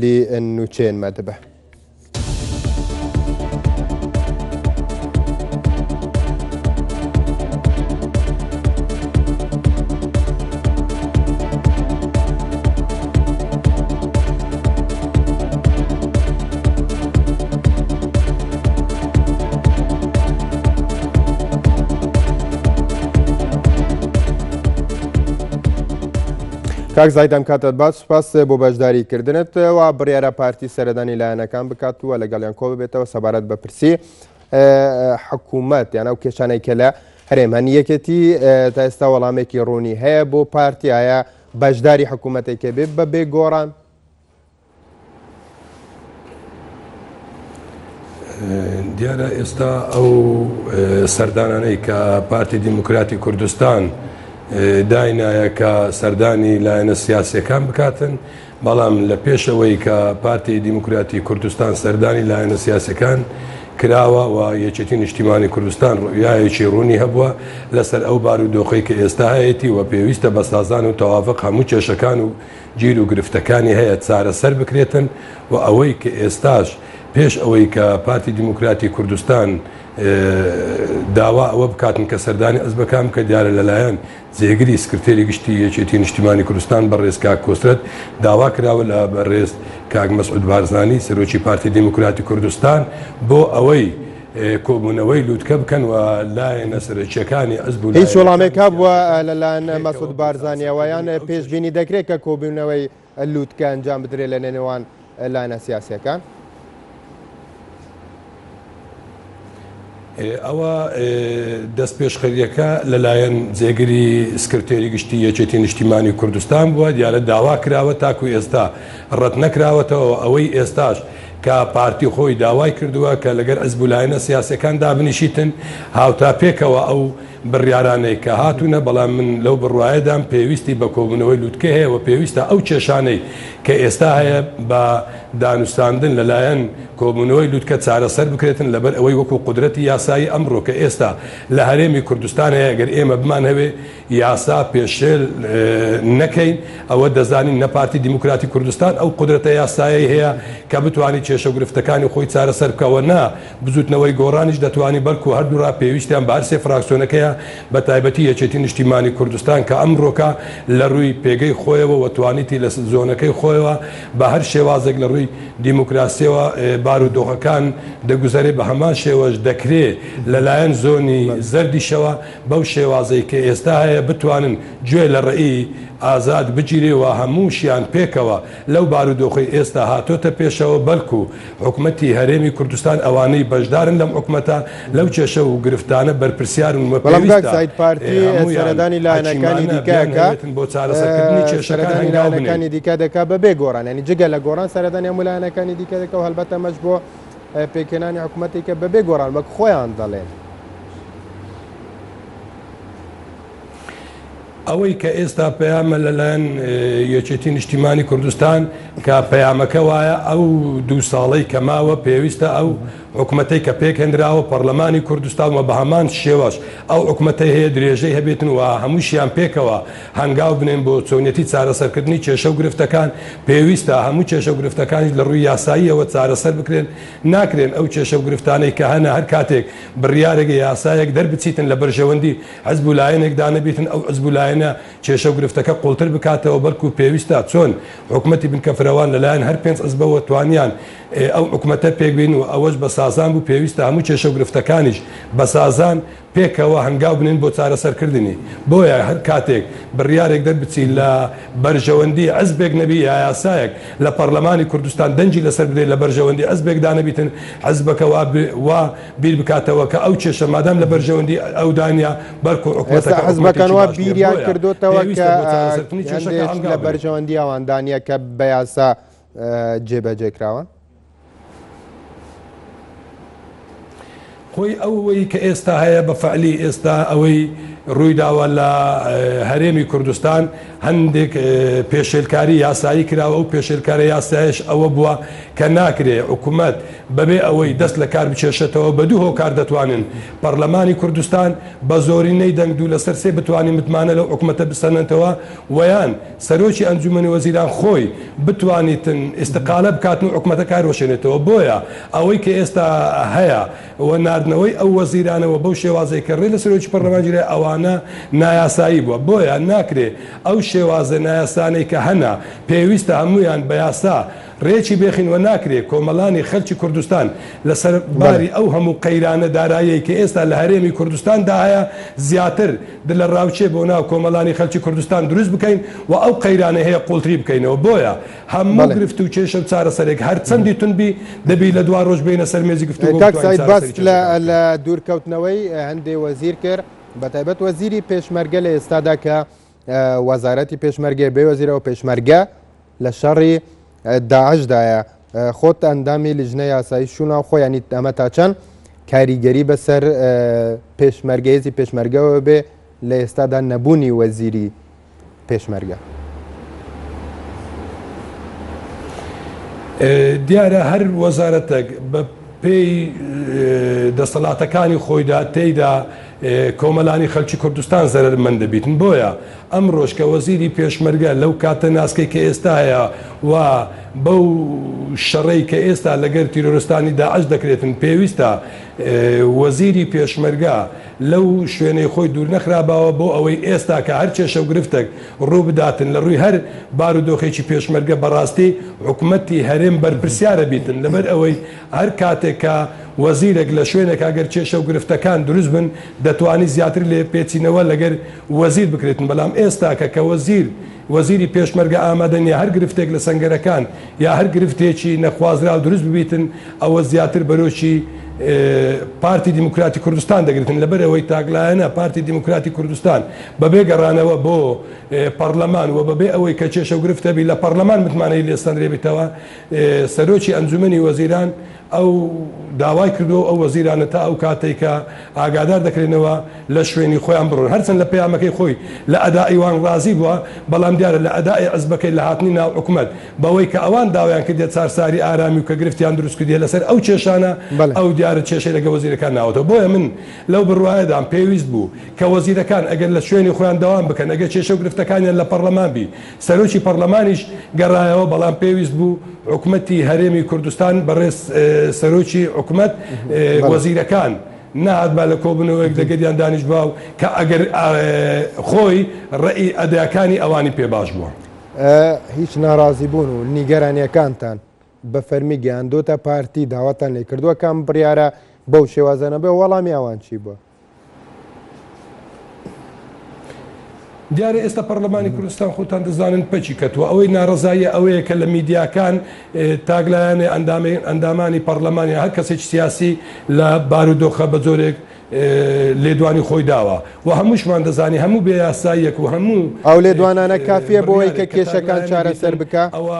Li nûçeyên me dibe. کاک زاهید ئەم کاتەت باش سوپاس بۆ بەشداری کردنت و بڕیارە پارتی سەردانی لایەنەکان بکات و لەگەڵیان کۆ ببێتەوە سەبارەت بە پرسی حکوومەت یان ئەو کێشانەی کە لە هەرێم هەن یەکێتی تا ئێستا وەڵامێکی ڕوونی هەیە بۆ پارتی ئایا بەشداری حکوومەتێکە بێ بە بێ گۆڕان؟ دیارە ئێستا ئەو سەردانانەی کە پارتی دیموکراتی کوردستان داینایە کە سەردانی لایەنە سیاسیەکان بکاتن بەڵام لە پێشەوەی کە پارتی دیموکراتی کوردستان سەردانی لایەنە سیاسەکان کراوە و یەکێتی نیشتیمانی کوردستان ڕوئیایەکی ڕوونی هەبووە لەسەر ئەو بارودۆخەی کە ئێستا هەیەتی و پێویستە بە سازان و تەوافق هەموو کێشەکان و گیر و گرفتەکانی هەیە چارەسەر بکرێتن و ئەوەی کە ئێستاش پێش ئەوەی کە پارتی دیموکراتی کوردستان داوا ئەوە بکاتن کە سەردانی حزبەکان بکە دیارە لەلایەن جێگری سکرتێری گشتی یەکێتی نیشتیمانی کوردستان بەڕێز کاک کۆسرەت داوا کراوە لە بەڕێز کاک مەسعود بارزانی سەرۆکی پارتی دیموکراتی کوردستان بۆ ئەوەی کۆبوونەوەی لوتکە بکەن و لایەنە سەرەکییەکانی حزب و هیچ وەڵامێک لایەنەکانی هەبووە سیاسەکان لەلایەن پێکەوە مەسعود بۆ بارزانییەوە چارەسەرکردنی یان ئەو کێشە پێشبینی دەکرێت کە کۆبوونەوەی لوتکە ئەنجام بدرێت لە نێوان لایەنە سیاسییەکان؟ ئەوە دەستپێشخەرییەکە لەلایەن جێگری سکرتێری گشتی یەکێتی نیشتیمانی کوردستان بووە، دیارە داوا کراوە تاکو ئێستا ڕەتنەکراوەتەوە، ئەوەی ئێستاش کە پارتی خۆی داوای کردووە کە لەگەر حزب و لایەنە سیاسیەکان دابنیشیتن هاوتا پێکەوە ئەو بڕیارانەی کە هاتوونە، بەڵام من لەو بڕوایەدام پێویستی بە کۆبوونەوەی لوتکە هەیە و پێویستە ئەو کێشانەی کە ئێستا هەیە بە دانوستاندن لەلایەن کۆبوونەوەی لوتکە چارەسەر بکرێتن لەبەر ئەوەی وەکو قودرەتی یاسایی ئەمڕۆ کە ئێستا لە هەرێمی کوردستان هەیە گەر ئێمە بمانهەوێ یاسا پێشێل نەکەین، ئەوە دەزانین نە پارتی دیموکراتی کوردستان ئەو قودرەتە یاسایەی هەیە کە بتوانی کێشە و گرفتەکانی خۆی چارەسەر بکا و نە بزوتنەوەی گۆڕانیش دەتوانی بەلکو هەردوورا پێویستیان بە هەرسێ فراکسیۆنەکەیە بە تایبەتی یەکێتی نیشتیمانی کوردستان کە ئەمرۆکە لە رووی پێگەی خۆیەوە و توانیتی لە زۆنەکەی خۆیەوە بە هەر شێوازێک لە رووی دیموکراسیەوە بارودۆخەکان دەگوزەرێ بە هەمان شێوەش دەکرێ لە لایەن زۆنی زەردیشەوە بەو شێوازەی کە ئێستا هەیە بتوانن گوێ لە ڕێی ئازاد بگیرێ و هەمووشیان پێکەوە لەو بارودۆخەی ئێستا هاتۆتە پێشەوە بەلکو حکومەتی هەرێمی کوردستان ئەوانەی بەشدارن لەم حکومەتە لەو کێشە و گرفتانە بەرپرسیارن و بەڵام کاک پێویستە سەعید پارتی هەموویان سەردانی لایەنەکانی حەکیمانە دیکە ئەکا بیانهەوێتن بۆ چارەسەرکردنی کێشەکان سەردانی هەنگاو بنێن. لایەنەکانی دیکە دەکا بەبێ گۆڕان یانی جگە لە گۆڕان سەردانی هەموو لایەنەکانی دیکە دەکا و هەلبەت ئەمەش بۆ پێکهێنانی حکومەتێکە بەبێ گۆڕان وەک خۆیان دەڵێن. ئەوەی کە ئێستا پەیامە لەلایەن یەکێتی نیشتیمانی کوردستان کە پەیامەکە وایە ئەو دوو ساڵەی کە ماوە پێویستە ئەو حکومەتەی کە پێکهێنراوە پەرلەمانی کوردستان و بە هەمان شێوەش ئەو حکومەتەی هەیە درێژەی هەبێتن و هەمووشیان پێکەوە هەنگاو بنێن بۆ چۆنیەتی چارەسەرکردنی کێشە و گرفتەکان پێویستە هەموو کێشە و گرفتەکانیش لە ڕووی یاساییەوە چارەسەر بکرێن ناکرێن ئەو کێشە و گرفتانەی کە هەنە هەر کاتێک بڕیارێک یا یاسایەک دەربچیتن لە بەرژەوەندی حزب و لایەنێکدا نەبیتن ئەو حزب و لایەنە کێشە و گرفتەکە قوڵتر بکاتەوە بەلکو پێویستە چۆن حکومەتی بنکە فرەوان لەلایەن هەر پێنج حزبەوە توانیان ئەو حکومەتە پێکبین و ئەوەش بە سازان بوو پێویستە هەموو کێشە و گرفتەکانیش بە سازان پێکەوە هەنگاو بنێن بۆ چارەسەرکردنی، بۆیە هەر کاتێک بڕیارێک دەربچی لە بەرژەوەندی حزبێک نەبی یا یاسایەک لە پەڕلەمانی کوردستان دەنگی لەسەر بدرێت لە بەرژەوەندی حزبێکدا نەبیتن حزبەکە وا وا بیر بکاتەوە کە ئەو کێشە مادام لە بەرژەوەندی ئەودا نیە بەلکو ئێستا حکومەتەکە حزبەکان حکومەتێکی وا باش نیە بیریان بۆیە کردۆتەوە کە پێویستە بۆ چارەسەرکردنی کێشەکە هەندێک لە هەنگاو بنێن. بەرژەوەندی ئەواندا نیە کە بە یاسا جێبەجێ کراوە؟ خۆی ئەوەی کە ئێستا هەیە بە فەعلی ئێستا ئەوەی ڕوویداوە لە هەرێمی کوردستان هەندێک پێشێلکاری یاسایی کراوە، ئەو پێشێلکارە یاسایەش ئەوە بووە کە ناکرێ حکومەت بەبێ ئەوەی دەست لە کار بکێشێتەوە بە دوو هۆکار دەتوانن پەڕلەمانی کوردستان بە زۆرینەی دەنگ دوو لەسەر سێ بتوانین متمانە لەو حکومەتە بسەننەوە وەیان سەرۆکی ئەنجومەنی وەزیران خۆی بتوانیتن ئیستقالە بکاتن و حکومەتەکە هەروەشێنێتەوە بۆیە ئەوەی کە ئێستا هەیە و ناردنەوەی ئەو وەزیرانە و بەو شێوازەی کە ڕێ لە سەرۆکی پەرلەمان گیرا ئەوانە نایاسایی بووە بۆیە ناکرێ ئەو شێوازە نایاسانەی کە هەنە پێویستە هەموویان بە یاسا ڕێکی بێخین و ناکرێ کۆمەڵانی خەلکی کوردستان لە سەر باری ئەو هەموو قەیرانە داراییەی کە ئێستا لە هەرێمی کوردستان دا هەیە زیاتر دلەڕاوکێ بۆ ناو کۆمەڵانی خەلکی کوردستان دروست بکەین و ئەو قەیرانەی هەیە قوڵتری بکەینەوە بۆیە هەموو گرفت و کێشە و چارەسەرێک هەر چەندی توند بی دەبی لە دوا ڕۆژ بێینە سەر مێزی گفتوگۆ کاک بتوانین سەعید چارەسەری باست لە کێشەکان بکەین. لە دوورکەوتنەوەی هەندێ وەزیر کرد بەتایبەت وەزیری پێشمەرگە لە ئێستادا کە وەزارەتی پێشمەرگەیە بێ وەزیرەوە پێشمەرگە لە شەڕی داعشدایە خۆت ئەندامی لیژنە یاسایی شونا و خۆیانی ئەمە تا چەند کاریگەری بەسەر پێشمەرگەیزی پێشمەرگەوە بێ لە ئێستادا نەبوونی وەزیری پێشمەرگە. دیارە هەر وەزارەتێک بە پێی دەسەڵاتەکانی خۆیدا تێیدا کۆمەلانی خەلکی کوردستان زەرەرمەند دەبیتن بۆیە ئەمڕۆش کە وەزیری پێشمەرگە لەو کاتە ناسکەی کە ئێستا هەیە و بەو شەڕەی کە ئێستا لەگەر تیرۆرستانی داعش دەکرێتن پێویستە وەزیری پێشمەرگە لەو شوێنەی خۆی دوورنەخراباوە بۆ ئەوەی ئێستا کە هەر کێشە و گرفتێک ڕووبداتن لە ڕووی هەر بارودۆخێکی پێشمەرگە بەڕاستی حکومەتی هەرێم بەرپرسیارە بیتن لەبەر ئەوەی هەر کاتێک کە وەزیرێک لە شوێنێکا گەر کێشە و گرفتەکان دروست بن دەتوانی زیاتر لێپێچینەوە لەگەر وەزیر بکرێتن بەلام ئێستاکە کە وەزیر وەزیری پێشمەرگە ئامادە نیە هەر گرفتێک لە سەنگەرەکان یا هەر گرفتێکی نەخوازراو دروست ببیتن ئەوە زیاتر بەرۆکی پارتی دیموکراتی کوردستان دەگرتن لەبەر ئەوەی تاکلایەنە پارتی دیموکراتی کوردستان بەبێ گەڕانەوە بۆ پەڕلەمان و بەبێ ئەوەی کە کێشە و گرفت هەبی لە پەڕلەمان متمانەی لێ سەندرێبیتەوە سەرۆکی ئەنجومەنی وەزیران ئەو داوای کردووە ئەو وەزیرانە تا ئەو کاتەی کە ئاگادار دەکرێنەوە لە شوێنی خۆیان بڕۆن. هەرچەند لە پەیامەکەی خۆی لە ئەدائی وان ڕازی بووە، بەڵام دیارە لە ئەدائی حزبەکەی لە هاتنی ناو حکومەت بەوەی کە ئەوان داوایان کردیە چارساری ئارامی و کە گرفتیان دروست کردیە لەسەر ئەو کێشانە ئەو دیارە کێشەی لەگە وەزیرەکان ناوەتەوە. بۆیە من لەو بڕوایەدام پێویست بوو کە وەزیرەکان ئەگەر لە شوێنی خۆیان دەوام بکەن ئەگەر کێشە و گرفتەکانیان لە پەڕلەمان بی سەرۆکی پەڕلەمانیش گەڕایەوە، بەڵام پێویست بوو حکومەتی هەرێمی کوردستان بەڕێز سەرۆکی حکومەت وەزیرەکان نەهاتبا لە کۆبوونەوەیەک لەگەریان دانیشتبا و کە ئەگەر خۆی ڕەئی ئەداکانی ئەوانی پێ باش بووە. هیچ ناڕازیبوون و نیگەرانییەکانتان بە فەرمی گەیاندۆتە پارتی، داواتان لێکردووە کە ئەم بڕیارە بەو شێوازە نەبێ، وەڵامی ئەوان چی بووە؟ دیارە ئێستا پەرلەمانی کوردستان خۆتان دەزانن پەکی کەتووە ئەوەی ناڕەزاییە ئەوەیە کە لە میدیاکان تاکلایەنێ ئەندامانی پەرلەمان یا هەر کەسێکی سیاسی لە بارودۆخە بە جۆرێک لێدوانی خۆی داوە و هەمووشمان دەزانی هەموو بێ یاساییەک و هەموو ئەو لێدوانانە کافیە بۆ ئەوەی کە کێشەکان چارەسەر بکا؟ ئەوە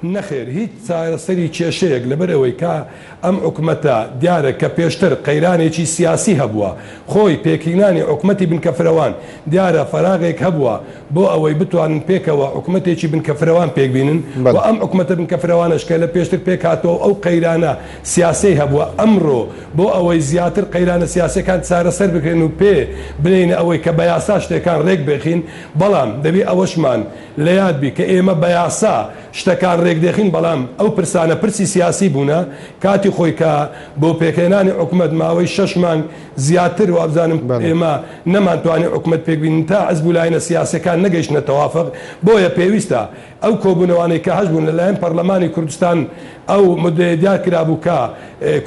نەخێر هیچ چارەسەری کێشەیەک لەبەر ئەوەی کە ئەم حکومەتە دیارە کە پێشتر قەیرانێکی سیاسی هەبووە خۆی پێکهینانی حکومەتی بنکەفرەوان دیارە فەراغێک هەبووە بۆ ئەوەی بتوانن پێکەوە حکومەتێکی بنکەفرەوان پێکبینن و ئەم حکومەتە بنکەفرەوانەش کە لە پێشتر پێکهاتووە و ئەو قەیرانە سیاسیەی هەبووە ئەمڕۆ بۆ ئەوەی زیاتر قەیرانە سیاسیەکان چارەسەر بکرێن و پێ بنێینە ئەوەی کە بە یاسا شتێکان رێکبخین بەڵام دەبێ ئەوەشمان لە یاد بی کە ئێمە بە یاسا شتەکان رێکدێخین بەڵام ئەو پرسانە پرسی سیاسی بوونە کاتی خۆی کە بۆ پێکهێنانی حکومەت ماوەی شەش مانگ زیاتر وابزانم ئێمە نەمانتوانی حکومەت پێکبینین تا حزب و لایەنە سیاسیەکان نەگەیشتنە تەوافق بۆیە پێویستە ئەو کۆبوونەوانەی کە هەشبوون لە لایەن پەڕلەمانی کوردستان ئەو مدەیە دیار کرابوو کە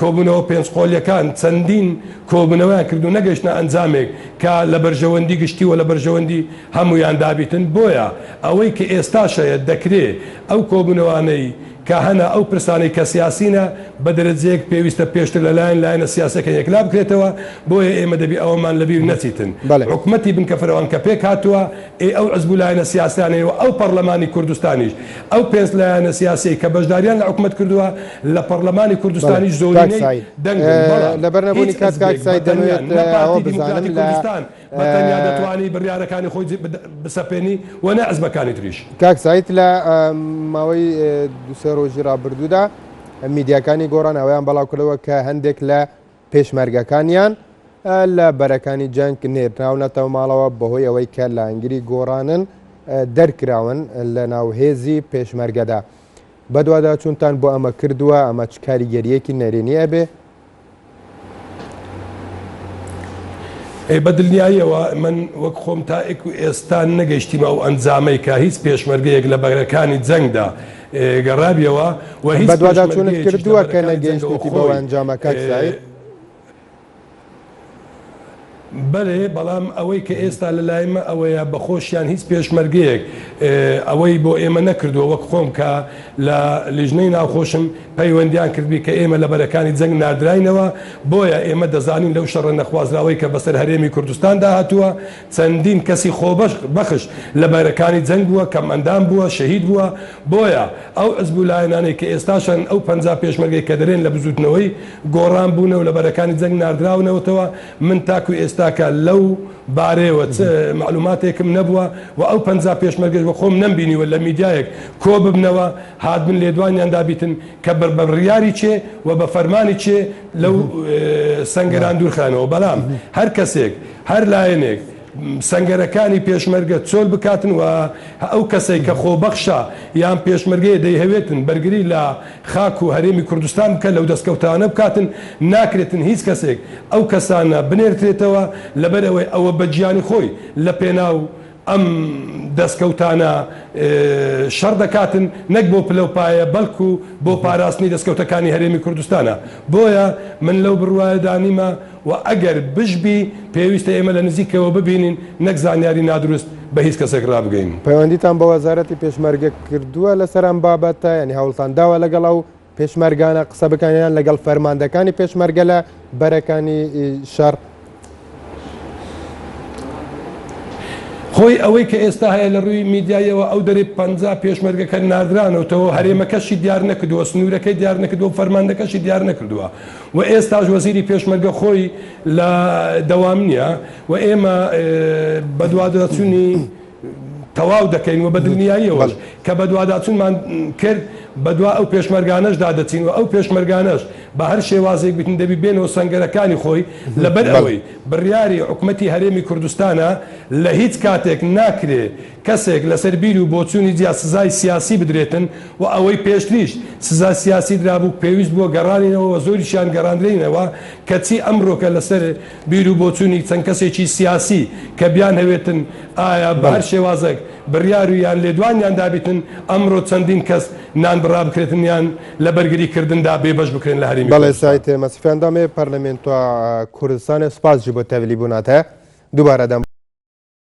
کۆبوونەوە پێنجقۆلیەکان چەندین کۆبوونەوەیان کرد و نەگەیشتنە ئەنجامێک کە لە بەرژەوەندی گشتی و لە بەرژەوەندی هەموویان دابیتن بۆیە ئەوەی کە ئێستاش هەیە دەکرێ ئەو کۆبوونەوانەی کە هەنە ئەو پرسانەی کە سیاسینە بە دەرەجەیەک پێویستە پێشتر لە لایەن لایەنە سیاسیەکان یەکلا بکرێتەوە بۆیە ئێمە دەبی ئەوەمان لە بیر نەچیتن بەڵێ. حکومەتی بنکە فرەوان کە پێک هاتووە ئێ ئەو حزب و لایەنە سیاسیانەی و ئەو پەڕلەمانی کوردستانیش ئەو پێنج لایەنە سیاسیەی کە بەشداریان لە حکومەت کردووە لە پەڕلەمانی بەڵێ کوردستانیش کاک زۆرینەی سەعید دەنگن بەڵام لەبەر نەبوونی هیچ کات کاک حزبێک بە سەعید تەنیا دەمەوێت نە ئەوە پارتی بزانم دیموکراتی لە کوردستان بە تەنیا دەتوانی بڕیارەکانی خۆی بسەپێنی و نە حزبەکانی تریش. کاک سەعید لە ماوەی دوو سێ ڕۆژی ڕابردوودا میدیاکانی گۆڕان ئەوەیان بەڵاو کردەوە کە هەندێک لە پێشمەرگەکانیان لە بەرەکانی جەنگ نێردراونەتەوە ماڵەوە بەهۆی ئەوەی کە لایەنگری گۆڕانن دەرکراون لە ناو هێزی پێشمەرگەدا. بەدواداچوونتان بۆ ئەمە کردووە ئەمە چ کاریگەریەکی نەرێنی ئەبێ؟ ئەی بە دلنیاییەوە من وەک خۆم تا ئێکو ئێستا نەگەیشتیمە ئەو ئەنجامەی کە هیچ پێشمەرگەیەک لە بەرەکانی جەنگدا گەڕابیەوە و هیچ بەدواداچوونت پێشمەرگەیەکیش لە کردووە کە بەرەکانی جەنگەوە نەگەیشتوویتی بەو خۆی ئەنجامە کاک سەعید؟ بەلێ بەڵام ئەوەی کە ئێستا لە لای مە ئەوەیە بە خۆشیان هیچ پێشمەرگەیەک ئەوەی بۆ ئێمە نەکردووە وەک خۆم کە لە لیژنەی ناوخۆشم پەیوەندیان کردبی کە ئێمە لە بەرەکانی جەنگ ناردراینەوە بۆیە ئێمە دەزانین لەو شەڕە نەخوازراوەی کە بەسەر هەرێمی کوردستاندا هاتووە چەندین کەسی خۆبەخش لە بەرەکانی جەنگ بووە کەمئەندام بووە شەهید بووە بۆیە ئەو حزب و لایەنانەی کە ئێستاشن ئەو 50 پێشمەرگەی کە دەرێن لە بزووتنەوەی گۆڕان بوونە و لە بەرەکانی جەنگ ناردراونەوەتەوە، من تاکو ئێستاکە لەو بارەیەوە چ مەعلوماتێکم نەبووە و ئەو 50 پێشمەرگەش وەک خۆم نەمبینیوە لە میدیایەک کۆببنەوە هاتبن لێدوانیان دابیتن کە بە بڕیاری کێ و بە فەرمانی کێ لەو سەنگەران دوورخرانەوە بەلام هەر کەسێک هەر لایەنێک سەنگەرەکانی پێشمەرگە چۆل بکاتن و ئەو کەسەی کە خۆبەخشە یان پێشمەرگەیە دەیهەوێتن بەرگری لە خاک و هەرێمی کوردستان بکەن لەو دەستکەوتانە بکاتن ناکرێتن هیچ کەسێک ئەو کەسانە بنێرترێتەوە لەبەر ئەوەی ئەوە بە گیانی خۆی لە پێناو ئەم دەستکەوتانە شەڕ دەکاتن نەک بۆ پلەو پایە بەلکو بۆ پاراستنی دەستکەوتەکانی هەرێمی کوردستانە بۆیە من لەو بڕوایەدا نیمە و ئەگەر بشبی پێویستە ئێمە لە نزیکەوە ببینین نەک زانیاری نادروست بە هیچ کەسێک ڕابگەین. پەیوەندیتان بە وەزارەتی پێشمەرگە کردووە لەسەر ئەم بابەتە یانی هەوڵتان داوە لەگەڵ ئەو پێشمەرگانە قسە بکەن یان لەگەڵ فەرماندەکانی پێشمەرگە لە بەرەکانی شەڕ؟ خۆی ئەوەی کە ئێستا هەیە لە ڕووی میدیاییەوە ئەو دەرێ 50 پێشمەرگەکە ناردرانەوتەوە هەرێمەکەشی دیار نەکردووە سنوورەکەی دیار نەکردووە فەرماندەکەشی دیار نەکردووە و ئێستاش وەزیری پێشمەرگە خۆی لە دەوام نییە و ئێمە بەدواداچوونی تەواو دەکەین و بە دڵنیاییەوەش کە بەدواداچوونمان کرد بەدوا ئەو پێشمەرگانەشدا دەچین و ئەو پێشمەرگانەش بە هەر شێوازێک بیتن دەبی بێنەوە سەنگەرەکانی خۆی لەبەر ئەوەی بڕیاری حکومەتی هەرێمی کوردستانە لە هیچ کاتێک ناکرێ کەسێک لەسەر بیر و بۆچوونی جیا سزای سیاسی بدرێتن و ئەوەی پێشتریش سزا سیاسی درابوو پێویست بووە گەڕانینەوە و زۆریشیان گەڕاندرێنەوە کەچی ئەمڕۆکە لەسەر بیر و بۆچوونی چەند کەسێکی سیاسی کە بیانهەوێتن ئایا بە هەر شێوازێک بڕیار و یان لێدوانیان دابیتن ئەمڕۆ چەندین کەس نان بڕا بکرێتن یان لە بەرگری کردندا بێ بەش بکرێن لە هەرێمی بەڵێ کوردستان. سەعید مەسیفی ئەندامێ پەرلەمێنتۆ کوردستانێ سوپاس ژی بۆ تەڤلی بووناتە دووبارە دەم.